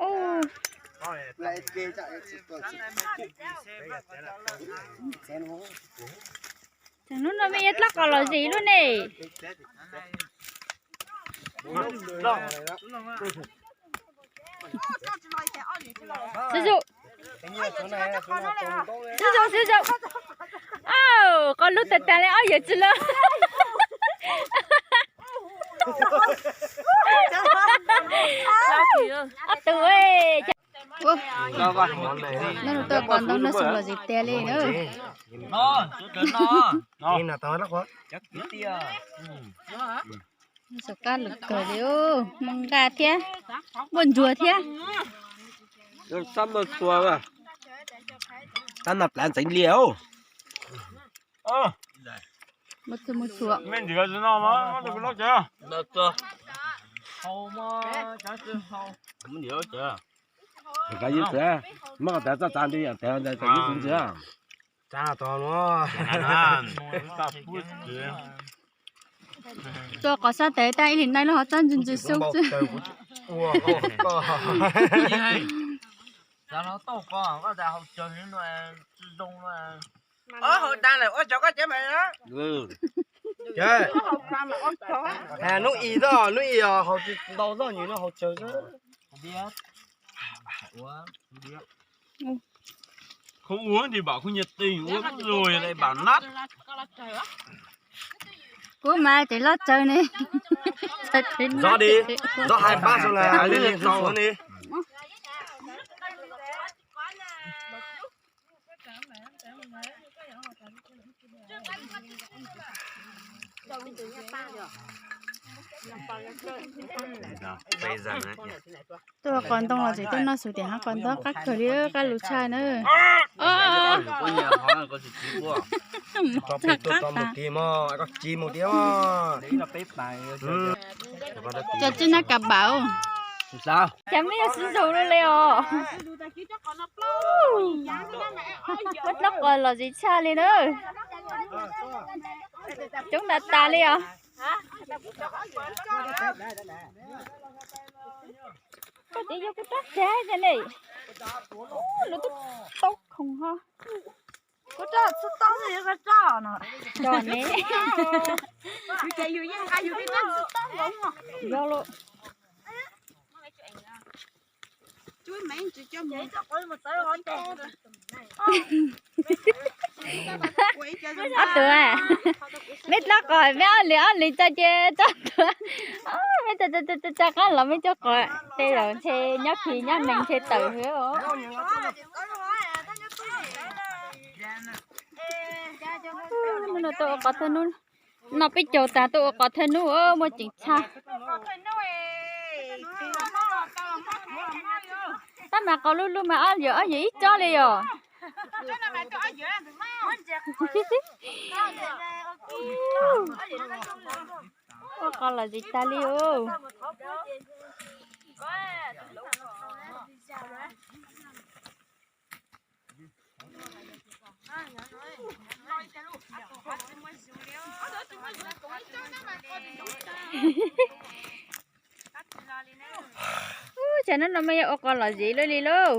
Ub, hnub no mej yuav dlab qos los zis lub ne. Xib zug, xib zug, xib zug. Au, qos lug tag tag li, ob yawm tsi lug. Ob tug, hnub no tuaj qos ntoo noj su los zis tiag li na. Xov qab lug kawg li, muaj nqaj thiab, muaj ntsuag thiab. Tab no plav ntxeev lias. Muaj txhua muaj txhua. Muab qhov tav txaj txav nti, tav txav ntxwv. Tuaj qos sab tes tab ib lim neej lub hov txob ntxwg ntxwg xub xwb. Hnub i, hnub i haus tsis ntau zoj nyuag no haus tsawg xwb. Không uống thì bảo không nhiệt tình, uống rồi lại bảo nát. Kuv mas tseem loj tsawg ne. Zov di, zov hai bab xwb na, li li tau ni. Tuaj qos ntoo los tseem tuaj noj su tias hab qos ntoo qab kawg li, qab lug tshaj na. Tshaj qab tas. Cov tsi nab kas npam. Cas mej yog xib zug li os. Muab dlab qos los zis tshaj li na. Coob tas tas li os. Koj twb yog kuv rab tag ne. Lub tub tau khoom ho. Kuv rab txhua tau yog koj rab no. Rab ne. Yus ces yus yeej nqa yus tej rab txhua tau nkaus. Yog lawm. Ob tug, mej dlab qos mej ob leeg ob leeg tso ces tso tuag. Mej tso tso qab los mej cov qos tej zaum ntshe nyob kis nyob nees ntshe tawm hwv os. Hnub no tuaj ua qos thawj hnub, noj peb caug tas tuaj ua qos thawj hnub, muaj ceem tshaj. Tab mas qos lub lub mas ob yawm ob yawm ib tsob li os. Ua qos los zis tag li os. Ub, tsam no no mas yog ua qos lom zem lawm li lauj.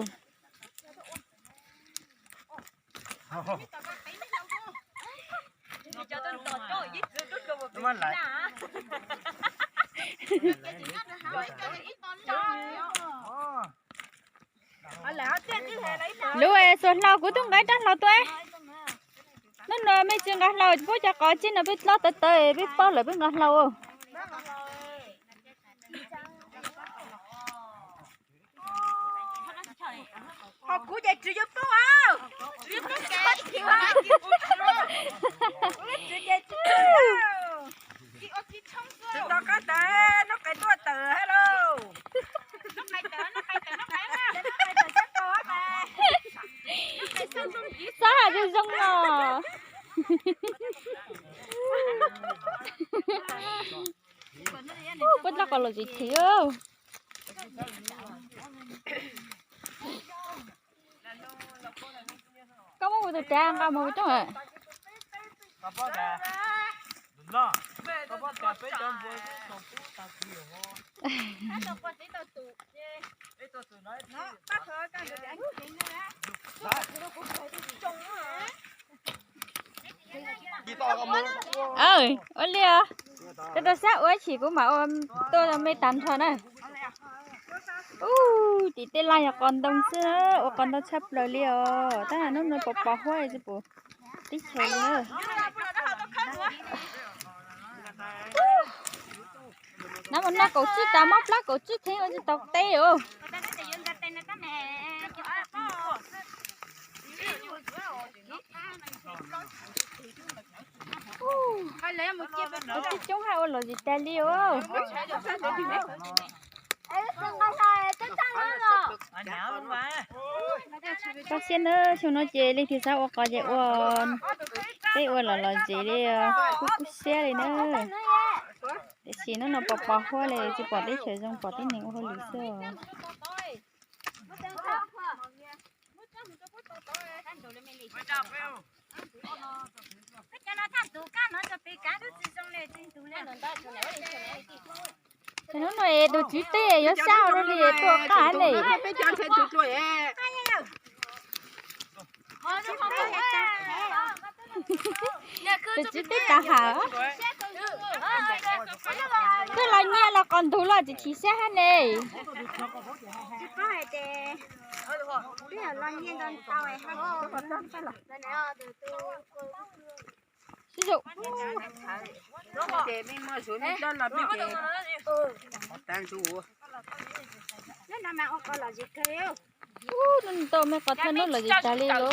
Lub xuas hlau kuv twb nqa rab hlau tuaj. Hnub no mej tsis nqa hlau, puab cov qos tsib no peb dlab tawv tawv peb paub lawm peb nqa hlau. Ho kuv ces tsis yuav poob, tsis yuav poob kev, tsis ces tsis tsis tau qab tawm, nub qes tuaj tawm hab lauj. Xob has zoo zoo no. Puab dlab qos los zis thiv. Koj muab kuv tus dav nqa mus rau. Ua li os, koj rau sab ua ib chim kuv mam ua tuaj rau mej tag nrho na. Ub, tim tej laj yog qos ntoo xwb, ua qos ntoo tshaj plaws li os. Tab hnub no pos pos huab tsis pum teb chaws li na. Nab mas noj kaum tsib tas, mob plab kaum tsib theeb ua tsis tau teb os. Ua tib coob haj ua lom zem tas li os. Koj siab na, xyoo no ces leej twg xav ua qos ces ua, peb ua los lom zem li, kub kub siab li na. Tiam sis hnub no pos pos huab li, tsis pom teb chaws zoo, pom tib neeg ua hauj lwm xwb os. Hnub no es tus tswv teb yuav sab ua li tuaj qab ne. Tus tswv teb tas ham. Twb los nyiaj los qos ntug los tsis chim siab hab ne. Sib zuj. Ub, hnub no tau mej qos thawj hnub lom zem tas li lauj.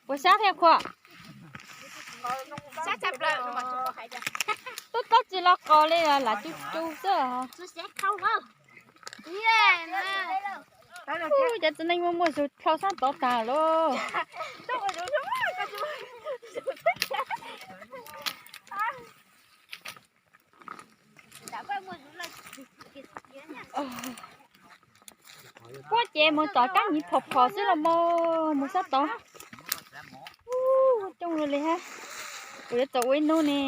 Puas sab thiab khuam? Tub tub tsis los qos li, lam tsuj tsuj xwb. Ub, cov txiv neej muaj muaj zug plho sab tod tag lauj. Puab ces mus tom kab nyiv phom phom xwb los mas mus sab tod. Ub, coob li hab. Kuv yuav txaus ua ib hnub ne.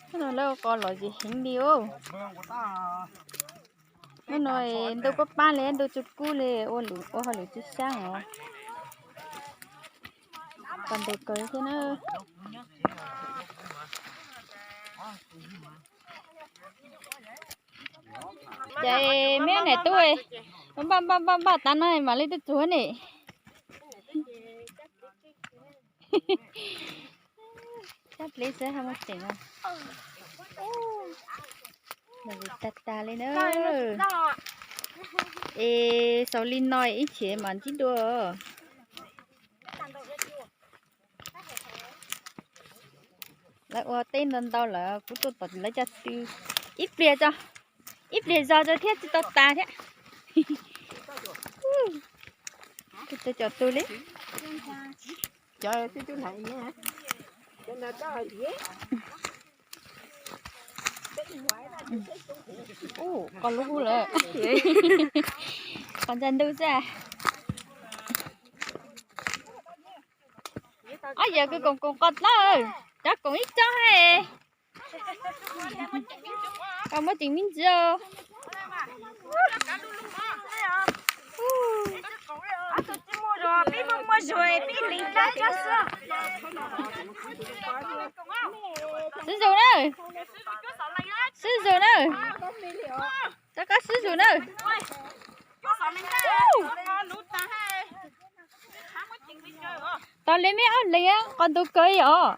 Hnub no lawv ua qos lom zem heev li os. Hnub no ntuj pab pab li, ntuj tsis kub li, ua hauj lwm tsis sab os. Qos ntug kawg thiab na. Ces meb niam tub npaj npaj npaj npaj tas no mam li tuaj txug ne. Sab pleb xwb haj muaj tseem. Lom zem tag tag li na. Es xaus li no ib chim mam ntsib dua. Lawv ua teb ntau ntau lawm, kuv tuaj tom lawv caj tw ib pliag tso, ib pliag zog tso thiab tsis tau tas thiab. Kuv tau cov tu li. Ub, qos lub hub lawm. Qos ntsa ntuj xwb. Ob yawg kws koom koom qos dlawb, cov koom ib co hab. Koj muaj ceem me ntsis os. Sib zug na, sib zug na, rov qab sib zug na. Tos li meb ob leeg, qos ntug kawg os.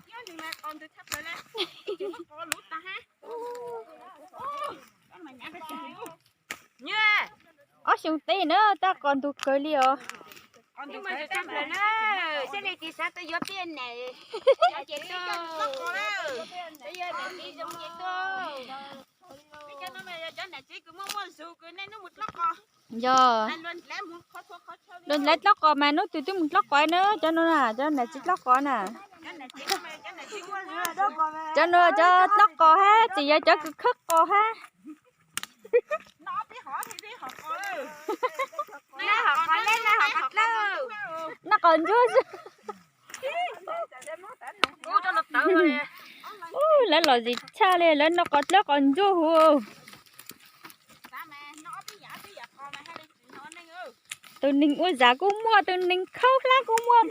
Ob xyoo teb na tab qos ntug kawg li os. Yog, luag dlav dlob qos mas hnub twg twb mus dlob qos na, cov no na, cov nam txiv dlob qos na. Cov no cov noj qos hab, tseem yog cov kws khawb qos hab. Noj qos ntsuab xwb. Lawv lom zem tshaj li, lawv noj qos dlawb qos ntsuab huv. Tus neeg ua zam kuj muaj, tus neeg khaub hlab kuj muaj.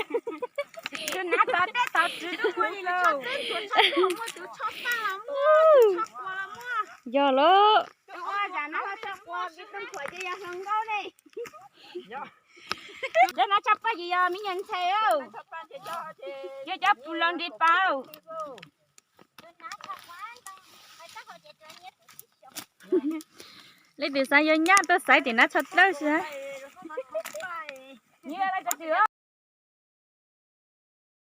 Yog lawm. Lawv no tshaj paj yog me nyuam ntxhais, yog cov pus los nres pas. Leej twg xav yuav nyab tuaj xaiv tim Nab Tshaj Dlawb xwb.